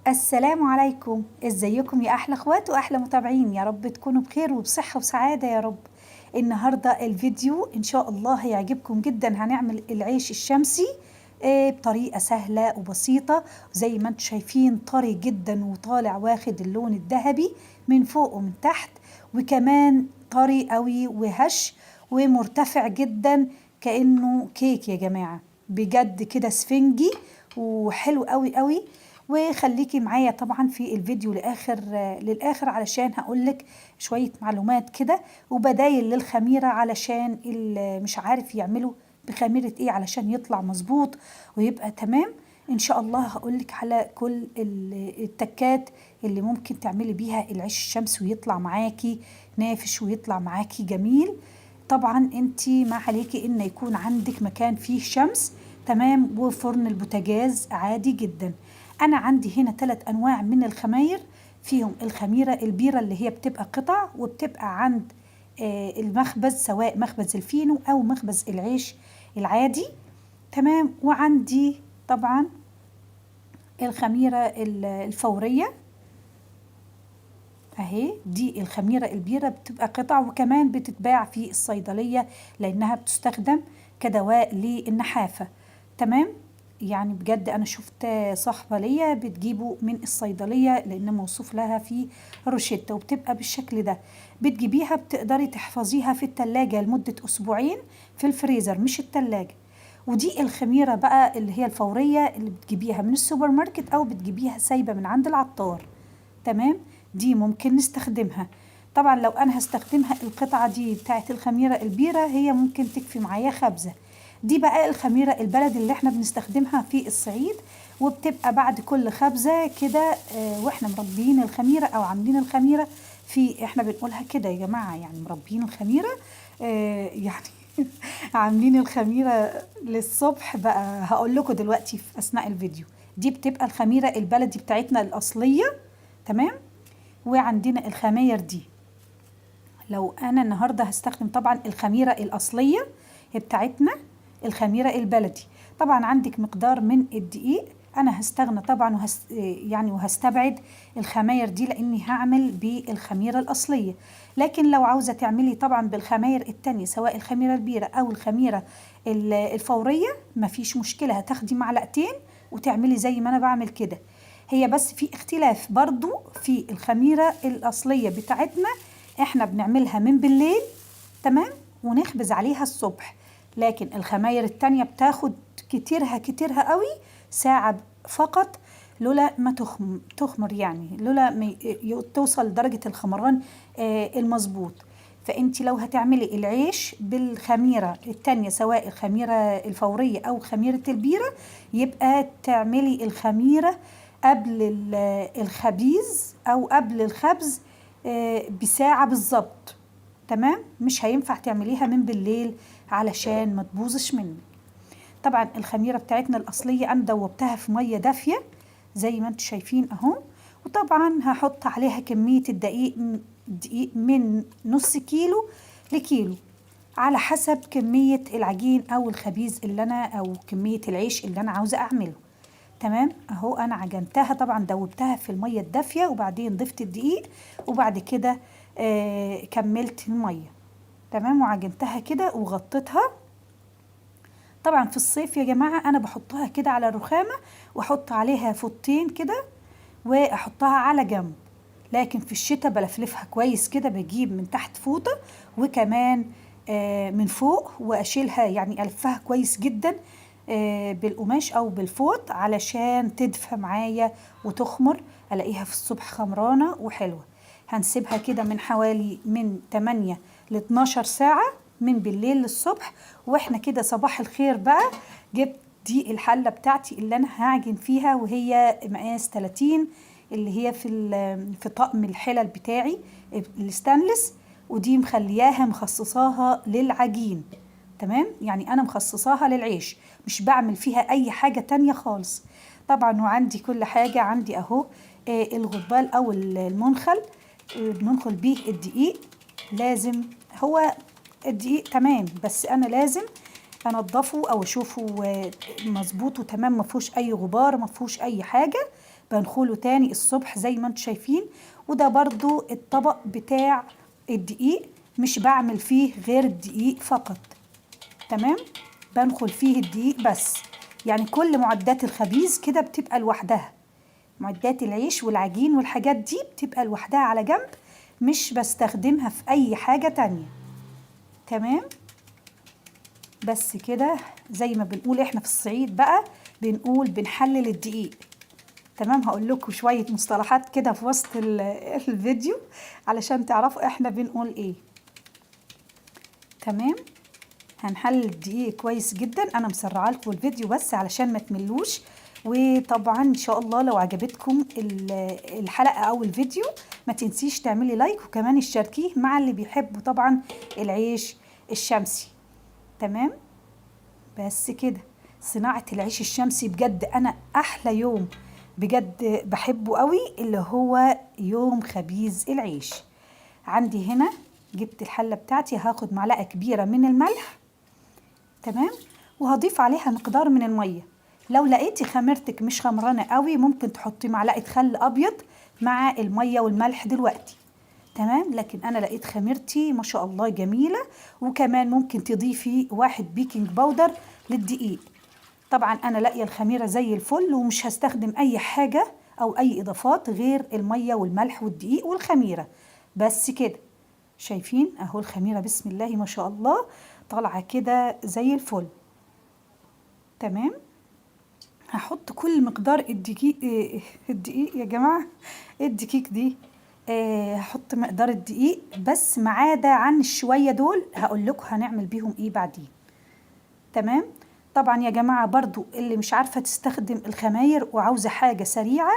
السلام عليكم، ازيكم يا احلى اخوات واحلى متابعين؟ يا رب تكونوا بخير وبصحة وسعادة يا رب. النهاردة الفيديو ان شاء الله هيعجبكم جدا. هنعمل العيش الشمسي بطريقة سهلة وبسيطة، زي ما انتم شايفين طري جدا وطالع واخد اللون الذهبي من فوق ومن تحت، وكمان طري قوي وهش ومرتفع جدا كأنه كيك يا جماعة، بجد كده سفنجي وحلو قوي قوي. وخليكي معايا طبعا في الفيديو للآخر علشان هقولك شوية معلومات كده وبدايل للخميرة، علشان اللي مش عارف يعمله بخميرة ايه علشان يطلع مظبوط ويبقى تمام. ان شاء الله هقولك على كل التكات اللي ممكن تعملي بيها العيش الشمسي ويطلع معاكي نافش ويطلع معاكي جميل. طبعا انتي ما عليكي ان يكون عندك مكان فيه شمس، تمام، وفرن البوتاجاز عادي جدا. انا عندي هنا 3 انواع من الخماير، فيهم الخميرة البيرة اللي هي بتبقى قطع وبتبقى عند المخبز، سواء مخبز الفينو او مخبز العيش العادي، تمام. وعندي طبعا الخميرة الفورية اهي، دي الخميرة البيرة بتبقى قطع وكمان بتتباع في الصيدلية لانها بتستخدم كدواء للنحافة، تمام. يعني بجد انا شفت صاحبة ليا بتجيبه من الصيدلية لان موصوف لها في روشتة، وبتبقى بالشكل ده. بتجيبيها بتقدري تحفظيها في التلاجة لمدة اسبوعين في الفريزر مش التلاجة. ودي الخميرة بقى اللي هي الفورية اللي بتجيبيها من السوبر ماركت او بتجيبيها سايبة من عند العطار، تمام. دي ممكن نستخدمها. طبعا لو انا هستخدمها القطعة دي بتاعت الخميرة البيرة هي ممكن تكفي معايا خبزة. دي بقى الخميرة البلدي اللي احنا بنستخدمها في الصعيد، وبتبقى بعد كل خبزة كده، واحنا مربيين الخميرة او عاملين الخميرة في، احنا بنقولها كده يا جماعة، يعني مربيين الخميرة، يعني عاملين الخميرة للصبح بقى، هقول لكم دلوقتي في اثناء الفيديو. دي بتبقى الخميرة البلدي بتاعتنا الأصلية، تمام. وعندنا الخماير دي، لو انا النهاردة هستخدم طبعا الخميرة الأصلية بتاعتنا الخميرة البلدي. طبعا عندك مقدار من الدقيق، انا هستغنى طبعا وهستبعد الخماير دي لاني هعمل بالخميرة الأصلية. لكن لو عاوزة تعملي طبعا بالخماير التانية سواء الخميرة البيرة او الخميرة الفورية مفيش مشكلة، هتاخدي معلقتين وتعملي زي ما انا بعمل كده. هي بس في اختلاف برضو في الخميرة الأصلية بتاعتنا، احنا بنعملها من بالليل، تمام، ونخبز عليها الصبح. لكن الخماير التانية بتاخد كتيرها قوي ساعة فقط، لولا ما تخمر، يعني لولا ما توصل لدرجة الخمران المظبوط. فانت لو هتعملي العيش بالخميرة التانية سواء الخميرة الفورية او خميرة البيرة، يبقى تعملي الخميرة قبل الخبيز او قبل الخبز بساعة بالظبط، تمام. مش هينفع تعمليها من بالليل علشان ما تبوظش منك. طبعا الخميرة بتاعتنا الأصلية أنا دوبتها في مية دافية زي ما انتم شايفين أهو، وطبعا هحط عليها كمية الدقيق من نص كيلو لكيلو على حسب كمية العجين أو الخبيز اللي أنا، أو كمية العيش اللي أنا عاوزة أعمله، تمام. أهو أنا عجنتها طبعا، دوبتها في المية الدافية وبعدين ضفت الدقيق، وبعد كده كملت المية، تمام، وعجنتها كده وغطيتها. طبعا في الصيف يا جماعة أنا بحطها كده على الرخامة وأحط عليها فوطين كده وأحطها على جنب، لكن في الشتاء بلفلفها كويس كده، بجيب من تحت فوطة وكمان من فوق وأشيلها، يعني ألفها كويس جدا بالقماش أو بالفوط علشان تدفى معايا وتخمر، ألاقيها في الصبح خمرانة وحلوة. هنسيبها كده من حوالي من 8 ل 12 ساعة من بالليل للصبح. واحنا كده صباح الخير بقى. جبت دي الحلة بتاعتي اللي انا هعجن فيها، وهي مقاس 30 اللي هي في طقم الحلل بتاعي الستانلس، ودي مخلياها مخصصاها للعجين، تمام. يعني انا مخصصاها للعيش، مش بعمل فيها اي حاجة تانية خالص. طبعا وعندي كل حاجة عندي اهو، الغربال او المنخل، بننخل بيه الدقيق. لازم هو الدقيق تمام، بس انا لازم انضفه او اشوفه مظبوط وتمام، ما فيهوش اي غبار، ما فيهوش اي حاجة، بنخله تاني الصبح زي ما انتم شايفين. وده برضو الطبق بتاع الدقيق، مش بعمل فيه غير الدقيق فقط. تمام، بنخل فيه الدقيق بس، يعني كل معدات الخبيز كده بتبقى لوحدها، معدات العيش والعجين والحاجات دي بتبقى لوحدها على جنب، مش بستخدمها في اي حاجة تانية. تمام، بس كده زي ما بنقول احنا في الصعيد بقى، بنقول بنحلل الدقيق. تمام، هقول لكم شوية مصطلحات كده في وسط الفيديو علشان تعرفوا احنا بنقول ايه. تمام، هنحلل الدقيق كويس جدا. انا مسرعة لكم الفيديو بس علشان ما تملوش، وطبعا ان شاء الله لو عجبتكم الحلقة او الفيديو ما تنسيش تعملي لايك، وكمان تشاركيه مع اللي بيحبوا طبعا العيش الشمسي. تمام، بس كده صناعة العيش الشمسي بجد انا احلى يوم بجد بحبه قوي، اللي هو يوم خبيز العيش. عندي هنا جبت الحلة بتاعتي، هاخد معلقة كبيرة من الملح. تمام، وهضيف عليها مقدار من المية. لو لقيتي خميرتك مش خمرانة قوي ممكن تحطي معلقة خل أبيض مع المية والملح دلوقتي. تمام، لكن أنا لقيت خميرتي ما شاء الله جميلة. وكمان ممكن تضيفي 1 baking powder للدقيق. طبعا أنا لاقية الخميرة زي الفل، ومش هستخدم أي حاجة أو أي إضافات غير المية والملح والدقيق والخميرة بس كده. شايفين أهو الخميرة بسم الله ما شاء الله طالعة كده زي الفل. تمام، هحط كل مقدار الدقيق، الدقيق يا جماعة، الدقيق دي، هحط مقدار الدقيق بس ما عدا عن الشوية دول، هقول لكم هنعمل بيهم ايه بعدين. تمام، طبعا يا جماعة برضو اللي مش عارفة تستخدم الخماير وعاوزة حاجة سريعة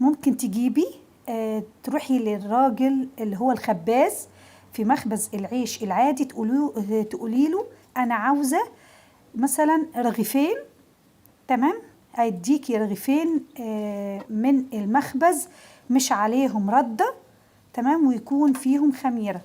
ممكن تجيبي، تروحي للراجل اللي هو الخباز في مخبز العيش العادي، تقولي له انا عاوزة مثلا رغيفين. تمام، هيديكي رغيفين من المخبز مش عليهم ردة. تمام، ويكون فيهم خميرة،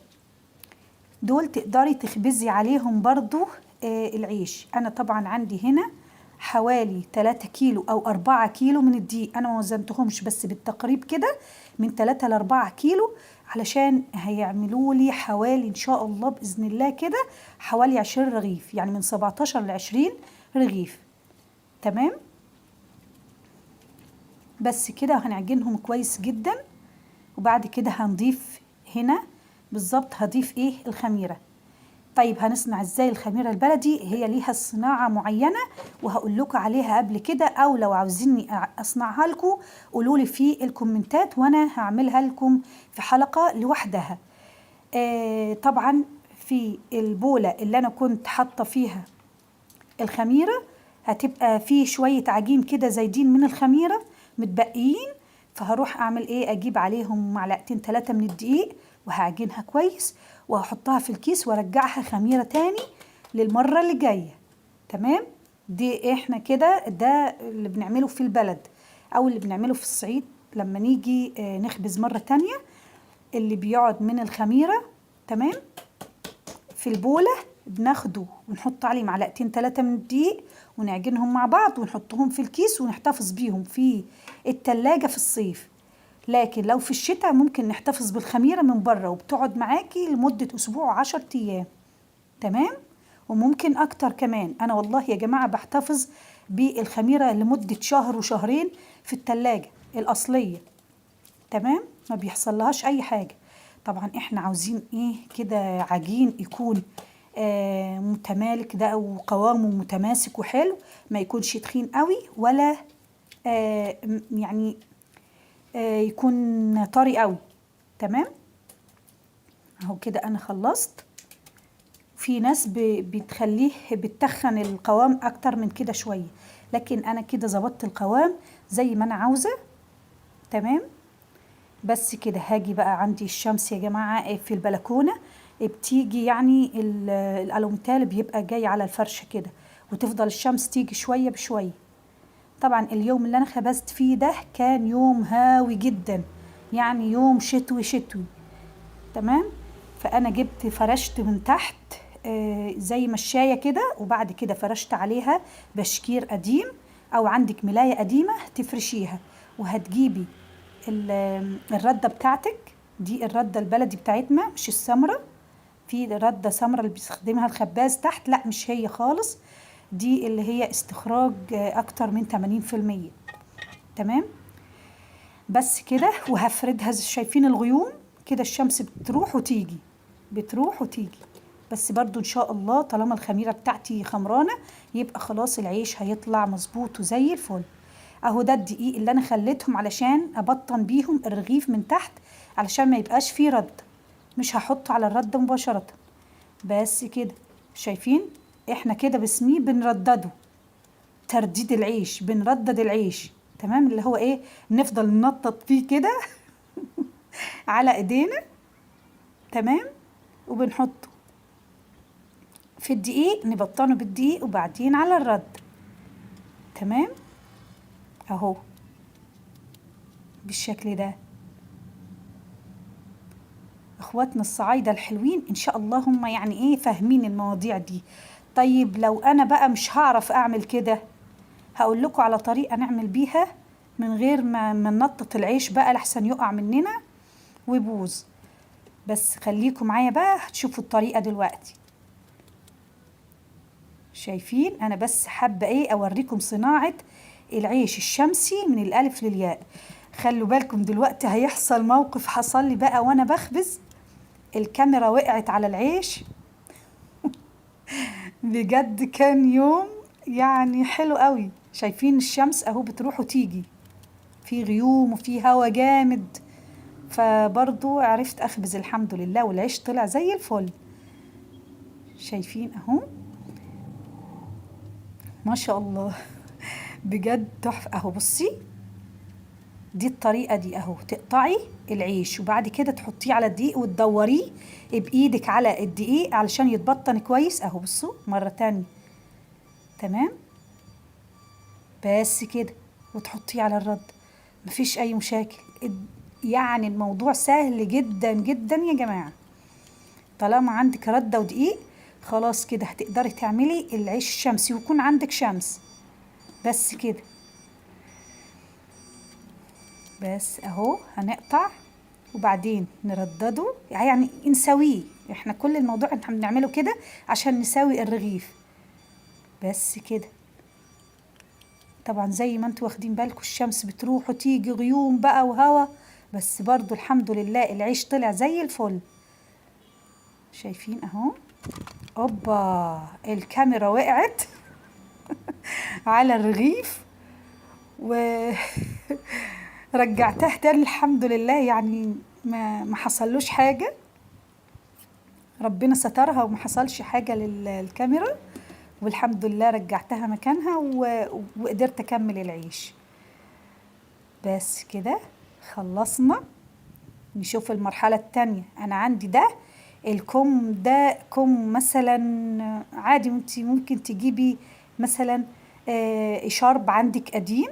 دول تقدري تخبزي عليهم برضو العيش. انا طبعا عندي هنا حوالي 3 كيلو او 4 كيلو من الدقيق، انا ما وزنتهمش بس بالتقريب كده من 3 ل 4 كيلو، علشان هيعملوا لي حوالي ان شاء الله باذن الله كده حوالي 20 رغيف، يعني من 17 ل 20 رغيف. تمام، بس كده هنعجنهم كويس جدا. وبعد كده هنضيف هنا بالظبط، هضيف ايه؟ الخميرة. طيب هنصنع ازاي الخميرة البلدي؟ هي ليها صناعة معينة وهقول لكم عليها قبل كده، او لو عاوزيني اصنعها لكم قولوا لي في الكومنتات وانا هعملها لكم في حلقة لوحدها. طبعا في البولة اللي انا كنت حاطة فيها الخميرة هتبقى في شوية عجين كده زايدين من الخميرة متبقيين، فهروح اعمل ايه؟ اجيب عليهم معلقتين 3 من الدقيق وهعجنها كويس وهحطها في الكيس وارجعها خميرة تاني للمرة اللي جاية. تمام، دي احنا كده ده اللي بنعمله في البلد او اللي بنعمله في الصعيد لما نيجي نخبز مرة تانية، اللي بيقعد من الخميرة تمام في البولة بناخده ونحط عليه معلقتين 3 من الدقيق ونعجنهم مع بعض ونحطهم في الكيس ونحتفظ بيهم في التلاجة في الصيف. لكن لو في الشتاء ممكن نحتفظ بالخميرة من بره وبتقعد معاكي لمدة أسبوع 10 أيام. تمام، وممكن أكتر كمان. أنا والله يا جماعة بحتفظ بالخميرة لمدة شهر وشهرين في التلاجة الأصلية. تمام، ما بيحصل لهاش أي حاجة. طبعا احنا عاوزين ايه كده؟ عجين يكون متمالك ده او قوامه متماسك وحلو، ما يكونش تخين قوي ولا يعني يكون طري قوي. تمام، اهو كده انا خلصت. في ناس بتخليه بتخن القوام اكتر من كده شوية، لكن انا كده ظبطت القوام زي ما انا عاوزة. تمام، بس كده. هاجي بقى عندي الشمس يا جماعة في البلكونة، بتيجي يعني الالومتال بيبقى جاي على الفرشة كده، وتفضل الشمس تيجي شوية بشوية. طبعا اليوم اللي انا خبزت فيه ده كان يوم هاوي جدا، يعني يوم شتوي شتوي. تمام، فانا جبت فرشت من تحت زي مشاية كده، وبعد كده فرشت عليها بشكير قديم او عندك ملاية قديمة تفرشيها. وهتجيبي الردة بتاعتك دي، الردة البلدي بتاعتنا مش السمرة، في ردة سمرة اللي بيستخدمها الخباز تحت، لا مش هي خالص، دي اللي هي استخراج اكتر من 80%. تمام بس كده. وهفردها، شايفين الغيوم كده، الشمس بتروح وتيجي بتروح وتيجي، بس برضو ان شاء الله طالما الخميرة بتاعتي خمرانة يبقى خلاص العيش هيطلع مظبوط وزي الفل. اهو ده الدقيق اللي انا خليتهم علشان ابطن بيهم الرغيف من تحت علشان ما يبقاش فيه رد، مش هحطه على الرد مباشرة. بس كده شايفين احنا كده بسميه بنردده، ترديد العيش، بنردد العيش. تمام، اللي هو ايه، نفضل ننطط فيه كده على ايدينا. تمام، وبنحطه في الدقيق، نبطنه بالدقيق وبعدين على الرد. تمام اهو بالشكل ده. اخواتنا الصعايده الحلوين ان شاء الله هم يعني ايه فاهمين المواضيع دي. طيب لو انا بقى مش هعرف اعمل كده، هقول لكم على طريقه نعمل بيها من غير ما ننطط العيش بقى لحسن يقع مننا ويبوظ. بس خليكم معايا بقى هتشوفوا الطريقة دلوقتي. شايفين انا بس حابة ايه اوريكم صناعة العيش الشمسي من الالف للياء. خلوا بالكم دلوقتي هيحصل موقف حصل لي بقى وانا بخبز، الكاميرا وقعت على العيش. بجد كان يوم يعني حلو قوي. شايفين الشمس اهو بتروح وتيجي، في غيوم وفي هوا جامد، فبرضو عرفت اخبز الحمد لله، والعيش طلع زي الفل. شايفين اهو ما شاء الله بجد تحفة. اهو بصي دي الطريقة دي اهو، تقطعي العيش وبعد كده تحطيه على الدقيق وتدوريه بايدك على الدقيق علشان يتبطن كويس. اهو بصوا مرة تانية. تمام بس كده، وتحطيه على الرد، مفيش اي مشاكل. يعني الموضوع سهل جدا جدا يا جماعة. طالما عندك ردة ودقيق خلاص كده هتقدري تعملي العيش الشمسي، ويكون عندك شمس. بس كده، بس اهو هنقطع وبعدين نردده، يعني نساويه. احنا كل الموضوع احنا بنعمله كده عشان نساوي الرغيف بس كده. طبعا زي ما انتوا واخدين بالكم الشمس بتروح وتيجي، غيوم بقى وهوا، بس برضو الحمد لله العيش طلع زي الفل. شايفين اهو، اوبا الكاميرا وقعت على الرغيف و رجعتها تاني الحمد لله، يعني ما حصلوش حاجة، ربنا سترها وما حصلش حاجة للكاميرا، والحمد لله رجعتها مكانها وقدرت اكمل العيش. بس كده خلصنا. نشوف المرحلة التانية. انا عندي ده الكم، ده كم مثلا عادي، انت ممكن تجيبي مثلا شرب عندك قديم،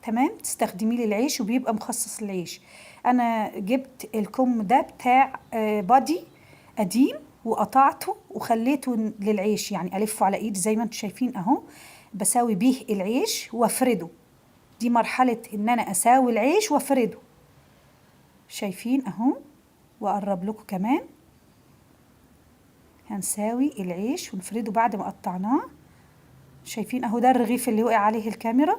تمام، تستخدميه للعيش وبيبقى مخصص للعيش. انا جبت الكم ده بتاع بادي قديم وقطعته وخليته للعيش، يعني الفه على ايدي زي ما انتم شايفين اهو، بساوي بيه العيش وافرده. دي مرحلة ان انا اساوي العيش وافرده. شايفين اهو، واقرب لكم كمان. هنساوي العيش ونفرده بعد ما قطعناه. شايفين اهو ده الرغيف اللي وقع عليه الكاميرا،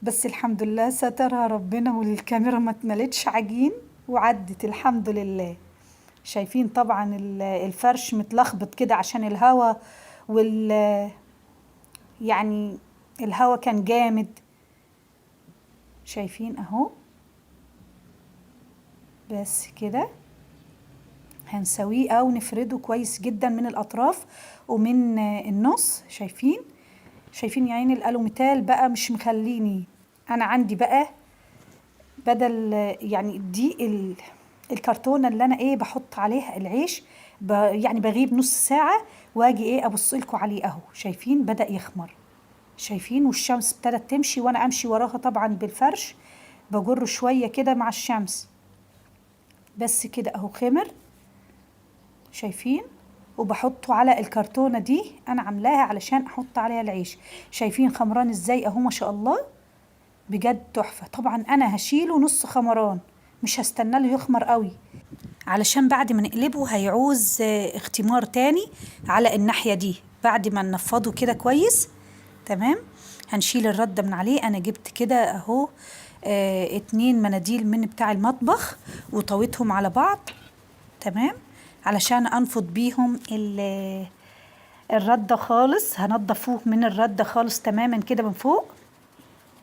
بس الحمد لله سترها ربنا والكاميرا ما اتملتش عجين وعدت الحمد لله. شايفين طبعا الفرش متلخبط كده عشان الهوا وال يعني الهوا كان جامد. شايفين اهو. بس كده هنسويه او نفرده كويس جدا من الاطراف ومن النص. شايفين شايفين يا عيني الالوميتال بقى مش مخليني. انا عندي بقى بدل يعني دي الكرتونه اللي انا ايه بحط عليها العيش، يعني بغيب نص ساعة واجي ايه ابص لكم عليه اهو. شايفين بدأ يخمر، شايفين، والشمس ابتدت تمشي وانا امشي وراها طبعا بالفرش، بجرة شوية كده مع الشمس. بس كده اهو خمر. شايفين؟ وبحطه على الكرتونة دي انا عاملاها علشان احط عليها العيش. شايفين خمران ازاي اهو ما شاء الله، بجد تحفة. طبعا انا هشيله نص خمران، مش هستنى له يخمر قوي، علشان بعد ما نقلبه هيعوز اختمار تاني على الناحية دي بعد ما ننفضه كده كويس. تمام، هنشيل الردة من عليه. انا جبت كده اهو 2 مناديل من بتاع المطبخ وطويتهم على بعض. تمام، علشان انفض بيهم الردة خالص. هنضفوه من الردة خالص تماما كده من فوق.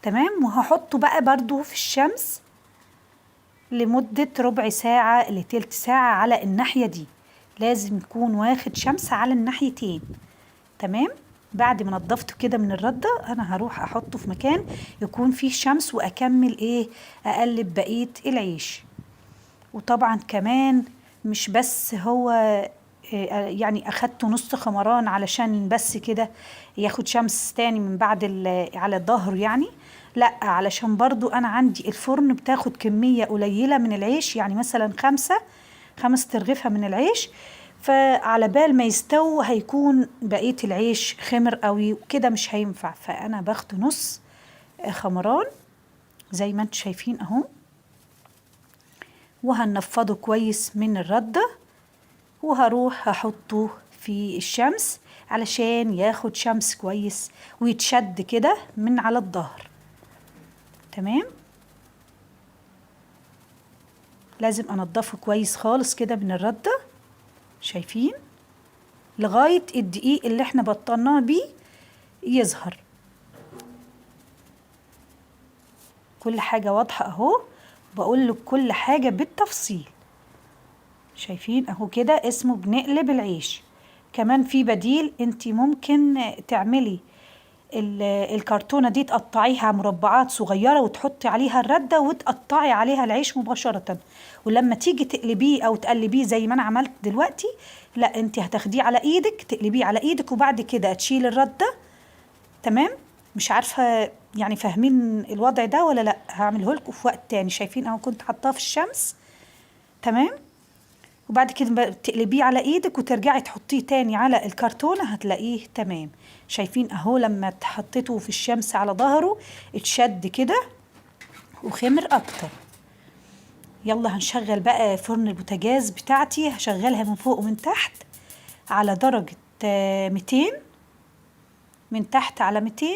تمام، وهحطه بقى برضو في الشمس لمدة ربع ساعة لتلت ساعة على الناحية دي، لازم يكون واخد شمس على الناحيتين. تمام، بعد ما نضفته كده من الردة انا هروح احطه في مكان يكون فيه شمس، واكمل ايه، اقلب بقية العيش. وطبعا كمان مش بس هو يعني اخدته نص خمران علشان بس كده ياخد شمس تاني من بعد على ظهره يعني، لا علشان برضو انا عندي الفرن بتاخد كمية قليلة من العيش، يعني مثلا 5 ترغيفة من العيش، فعلى بال ما يستوي هيكون بقية العيش خمر قوي وكده مش هينفع. فانا باخده نص خمران زي ما انتم شايفين اهو، وهنفضه كويس من الردة، وهروح هحطه في الشمس علشان ياخد شمس كويس ويتشد كده من على الظهر. تمام، لازم انضفه كويس خالص كده من الردة، شايفين، لغاية الدقيق اللي احنا بطلناه بيه يظهر. كل حاجة واضحة اهو، بقول لك كل حاجة بالتفصيل. شايفين اهو كده اسمه بنقلب العيش. كمان في بديل، انتي ممكن تعملي الكرتونة دي تقطعيها مربعات صغيرة وتحطي عليها الردة وتقطعي عليها العيش مباشرة، ولما تيجي تقلبيه او تقلبيه زي ما انا عملت دلوقتي، لا انتي هتاخديه على ايدك، تقلبيه على ايدك وبعد كده تشيلي الردة. تمام، مش عارفة يعني فاهمين الوضع ده ولا لا، هعمله لكم في وقت تاني. شايفين اهو كنت حطاه في الشمس. تمام، وبعد كده تقلبيه على ايدك وترجعي تحطيه تاني على الكرتونة هتلاقيه تمام. شايفين اهو لما حطيته في الشمس على ظهره اتشد كده وخمر اكتر. يلا هنشغل بقى فرن البوتاجاز بتاعتي، هشغلها من فوق ومن تحت على درجة 200، من تحت على 200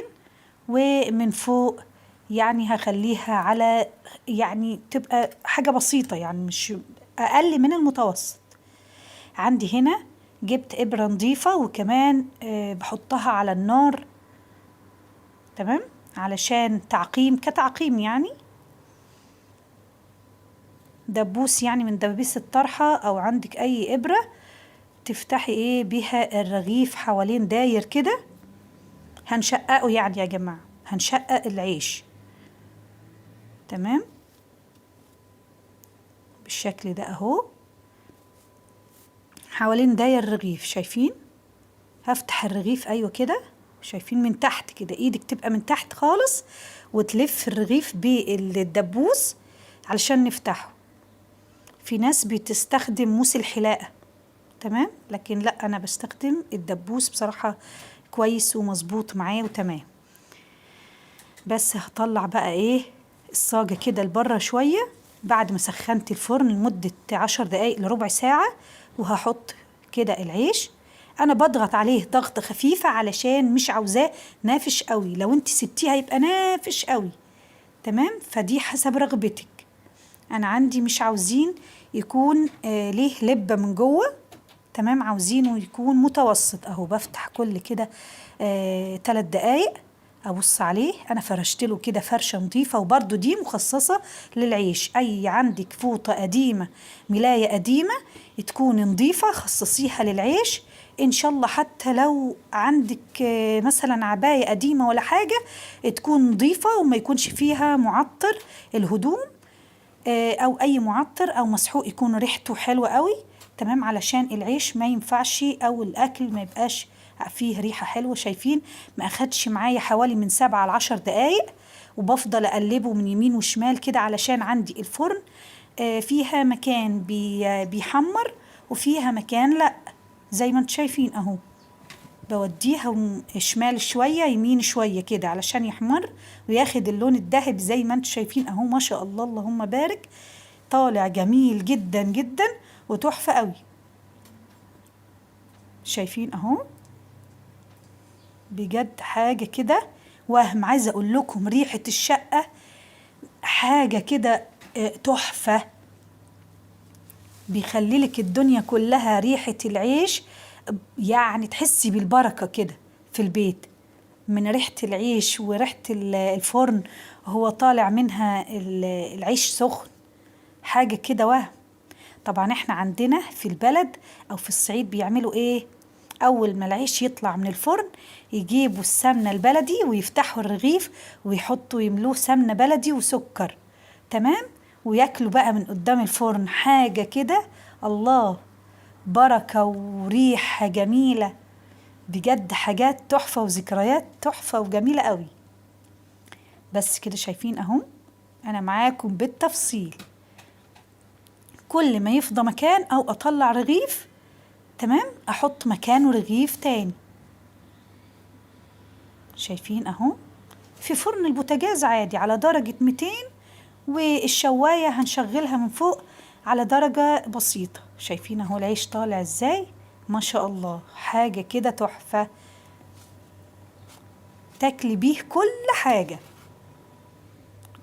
ومن فوق يعني هخليها على يعني تبقى حاجة بسيطة، يعني مش أقل من المتوسط. عندي هنا جبت إبرة نظيفة وكمان بحطها على النار. تمام، علشان تعقيم، كتعقيم يعني، دبوس يعني من دبابيس الطرحة، أو عندك أي إبرة تفتحي إيه بيها الرغيف حوالين داير كده. هنشققه يعني يا جماعة، هنشقق العيش. تمام، بالشكل ده اهو حوالين داير الرغيف. شايفين؟ هفتح الرغيف ايوه كده، شايفين من تحت كده، ايدك تبقى من تحت خالص وتلف الرغيف بالدبوس علشان نفتحه. في ناس بتستخدم موس الحلاقة، تمام، لكن لا انا بستخدم الدبوس بصراحة كويس ومظبوط معايا وتمام. بس هطلع بقى ايه الصاجة كده لبره شوية بعد ما سخنت الفرن لمدة 10 دقايق لربع ساعة، وهحط كده العيش. انا بضغط عليه ضغط خفيفة علشان مش عاوزاه نافش قوي، لو انت سبتيه هيبقى نافش قوي. تمام، فدي حسب رغبتك. انا عندي مش عاوزين يكون ليه لبة من جوه، تمام، عاوزينه يكون متوسط اهو. بفتح كل كده 3 دقايق ابص عليه. انا فرشت له كده فرشه نظيفه، وبرده دي مخصصه للعيش. اي عندك فوطه قديمه، ملايه قديمه تكون نظيفه، خصصيها للعيش ان شاء الله. حتى لو عندك مثلا عبايه قديمه ولا حاجه تكون نظيفه وما يكونش فيها معطر الهدوم، او اي معطر او مسحوق يكون ريحته حلوه قوي. تمام، علشان العيش ما ينفعش او الاكل ما يبقاش فيه ريحة حلوة. شايفين ما اخدش معايا حوالي من 7 ل10 دقايق، وبفضل اقلبه من يمين وشمال كده علشان عندي الفرن فيها مكان بيحمر وفيها مكان لا، زي ما انتم شايفين اهو. بوديها شمال شوية يمين شوية كده علشان يحمر وياخد اللون الذهبي زي ما انتم شايفين اهو. ما شاء الله اللهم بارك، طالع جميل جدا جدا وتحفة قوي. شايفين اهو بجد حاجة كده وهم. عايزة اقول لكم ريحة الشقة حاجة كده تحفة، بيخلي لك الدنيا كلها ريحة العيش، يعني تحسي بالبركة كده في البيت من ريحة العيش وريحة الفرن هو طالع منها العيش سخن، حاجة كده وهم. طبعا احنا عندنا في البلد او في الصعيد بيعملوا ايه؟ اول ما العيش يطلع من الفرن يجيبوا السمنة البلدي ويفتحوا الرغيف ويحطوا يملوه سمنة بلدي وسكر، تمام، وياكلوا بقى من قدام الفرن. حاجة كده الله، بركة وريحة جميلة بجد، حاجات تحفة وذكريات تحفة وجميلة قوي. بس كده شايفين اهو، انا معاكم بالتفصيل. كل ما يفضى مكان او اطلع رغيف، تمام، احط مكانه رغيف تاني. شايفين اهو في فرن البوتاجاز عادي على درجة 200، والشواية هنشغلها من فوق على درجة بسيطة. شايفين اهو العيش طالع ازاي، ما شاء الله، حاجة كده تحفة، تاكلي بيه كل حاجة،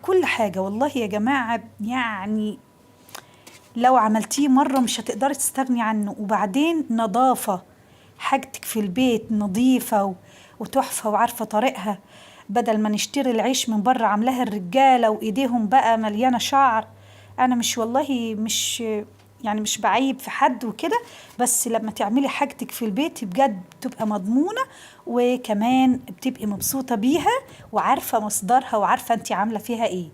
كل حاجة والله يا جماعة. يعني لو عملتيه مرة مش هتقدري تستغني عنه. وبعدين نظافة، حاجتك في البيت نظيفة وتحفة وعارفة طريقها، بدل ما نشتري العيش من بره عاملاها الرجالة وايديهم بقى مليانة شعر. انا مش والله مش يعني مش بعيب في حد وكده، بس لما تعملي حاجتك في البيت بجد بتبقى مضمونة، وكمان بتبقي مبسوطة بيها وعارفة مصدرها وعارفة انتي عاملة فيها ايه.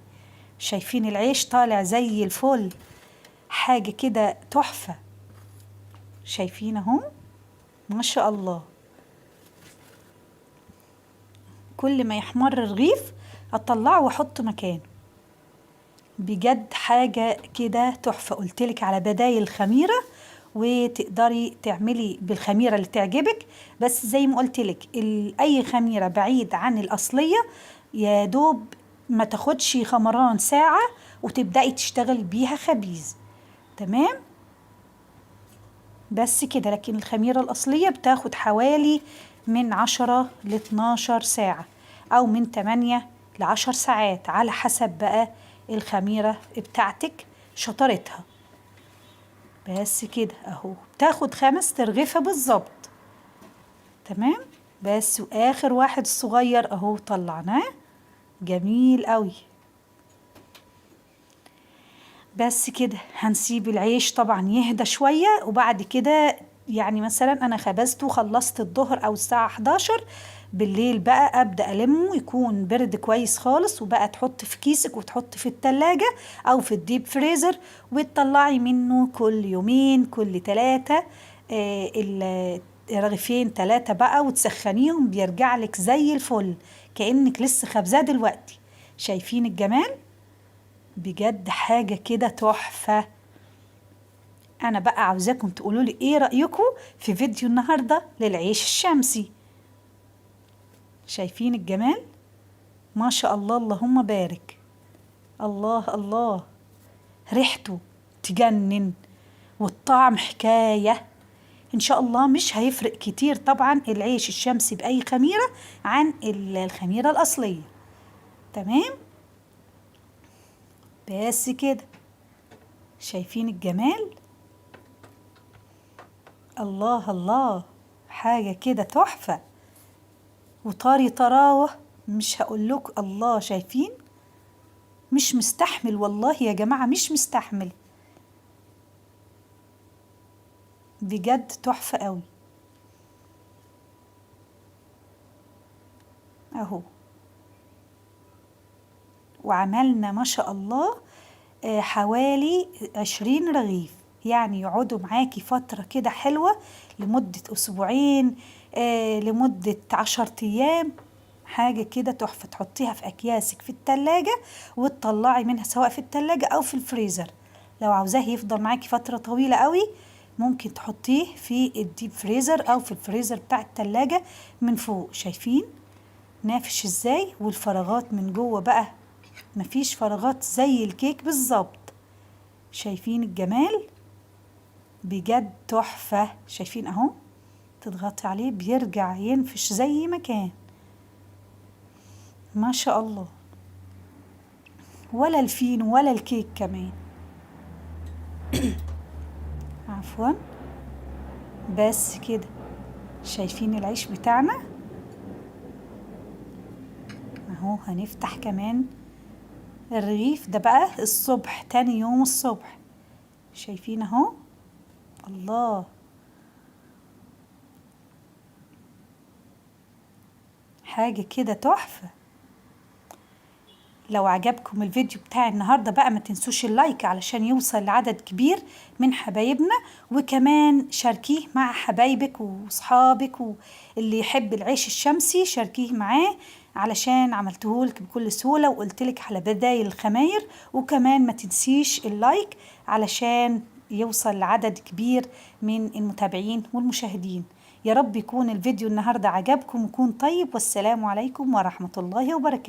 شايفين العيش طالع زي الفل، حاجة كده تحفة. شايفين اهو ما شاء الله. كل ما يحمر الرغيف اطلعه واحطه مكانه، بجد حاجة كده تحفة. قلتلك على بدايل الخميرة، وتقدري تعملي بالخميرة اللي تعجبك، بس زي ما قلتلك اي خميرة بعيد عن الأصلية يا دوب ما تاخدش خمران ساعة وتبدأي تشتغلي بيها خبيز، تمام، بس كده. لكن الخميرة الأصلية بتاخد حوالي من 10 ل12 ساعة، أو من 8 ل10 ساعات على حسب بقى الخميرة بتاعتك شطارتها. بس كده اهو، بتاخد 5 ترغيفة بالظبط، تمام. بس واخر واحد الصغير اهو طلعناه، جميل قوي. بس كده هنسيب العيش طبعا يهدى شوية، وبعد كده يعني مثلا انا خبزته وخلصت الظهر او الساعة 11 بالليل بقى ابدأ المه، يكون برد كويس خالص، وبقى تحط في كيسك وتحط في التلاجة او في الديب فريزر، وتطلعي منه كل يومين كل 3 رغيفين 3 بقى، وتسخنيهم، بيرجع لك زي الفل كأنك لسه خبزاه دلوقتي. شايفين الجمال؟ بجد حاجة كده تحفة. أنا بقى عاوزاكم تقولوا لي إيه رأيكم في فيديو النهاردة للعيش الشمسي. شايفين الجمال؟ ما شاء الله اللهم بارك، الله الله، ريحته تجنن والطعم حكاية. إن شاء الله مش هيفرق كتير طبعا العيش الشمسي بأي خميرة عن الخميرة الأصلية، تمام. بس كده شايفين الجمال؟ الله الله، حاجة كده تحفة وطري طراوة، مش هقولك الله. شايفين؟ مش مستحمل والله يا جماعة، مش مستحمل بجد، تحفة قوي اهو. وعملنا ما شاء الله حوالي 20 رغيف، يعني يقعدوا معاكي فترة كده حلوة لمدة أسبوعين، لمدة 10 أيام، حاجة كده تحفة. تحطيها في أكياسك في التلاجة وتطلعي منها سواء في التلاجة أو في الفريزر، لو عاوزاه يفضل معاكي فترة طويلة قوي ممكن تحطيه في ال deep freezer او في الفريزر بتاع التلاجة من فوق. شايفين نافش ازاي؟ والفراغات من جوه بقى مفيش فراغات زي الكيك بالظبط. شايفين الجمال؟ بجد تحفة. شايفين اهو، تضغطي عليه بيرجع ينفش زي ما كان، ما شاء الله. ولا الفينو ولا الكيك كمان. عفوا، بس كده. شايفين العيش بتاعنا اهو. هنفتح كمان الرغيف ده بقى الصبح، تاني يوم الصبح. شايفين اهو، الله، حاجة كده تحفة. لو عجبكم الفيديو بتاع النهاردة بقى ما تنسوش ال like علشان يوصل لعدد كبير من حبايبنا، وكمان شاركيه مع حبايبك وصحابك واللي يحب العيش الشمسي شاركيه معاه، علشان عملتهولك بكل سهولة وقلتلك على بدايل الخماير. وكمان ما تنسيش ال like علشان يوصل لعدد كبير من المتابعين والمشاهدين. يا رب يكون الفيديو النهاردة عجبكم ويكون طيب، والسلام عليكم ورحمة الله وبركاته.